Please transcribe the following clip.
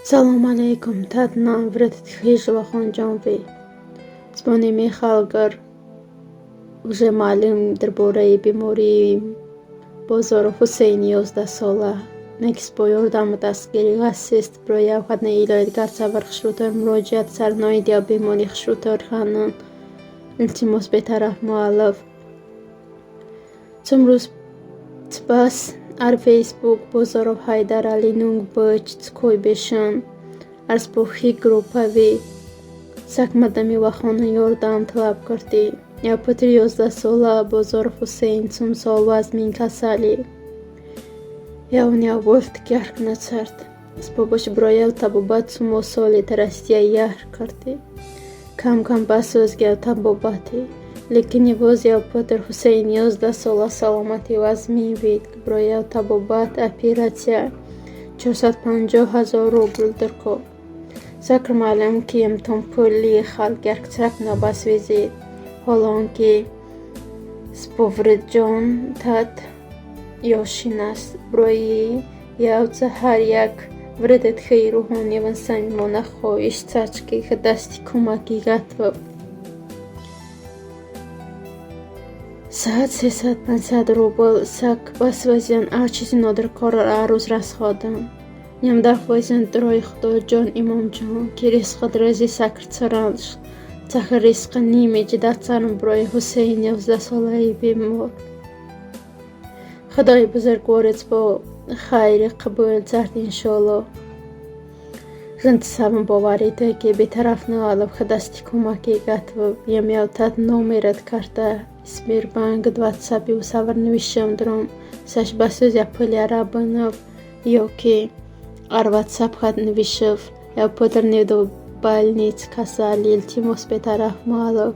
Салом алейкум, татнам вредтхиж вахонҷонви. Збони михалгар уже маълум дар бораи бемории Бозоров Ҳусейни 11-сола. Некис бо ёрдаму дастгирӣ ассист брояв хадна илоид гацавар хушрӯтор муроҷиат сарноид ё бемори хушрӯтор ханан. Илтимос, бетараф муаллиф. Цумрӯз цбас ар Фейсбук Бозоров Ҳайдарали нунг быч цкой бешан. Арспухи группави сакмадами вахона ёрдам талаб кардӣ. Я путри 11-сола Бозоров Ҳусейн цумсол вазмин касалӣ. Явня вольт гяркнацарт. Спобош броял табобат цумо соли Россия яр кардӣ. Кам-кам бас озгяв табобати. Лекин ивоз яв Петр Ҳусейн 11-сола саломати вазмин вид. Брояв табобат оператсия 450 000 рубл дирко. Сакр маълум ки имтон пули халқ яркцрак набас визит. Ҳоло он ки сповриҷон тат ёшин аст. Брои явца ҳар як вредетхи рӯҳониван самимона хоҳиш цачки дасти кӯмаки гатваб. Саат 300-500 рубл сак бас вазиан ар чизи нодиркорро арӯз расходам. Ямдаф вазиан дрои Худоҷон имомҷон ки ризқат рӯзи сакрцаран цахр ризқа нимеҷи царам брои Ҳусейн 11-солаи бемор. Худои бузургворец бо хайри қабул царт, иншоалло. Жинтисаван боварида ки бетараф наалаб дасти кӯмаки гатваб ямявтат номерат карта Сбербанк ватсапи усавар нивишам дром саш басӯз я пули арабанав ё ки ар ватсап хат нивишав я путр недо больниц касали. Илтимос, бетараф маалаб.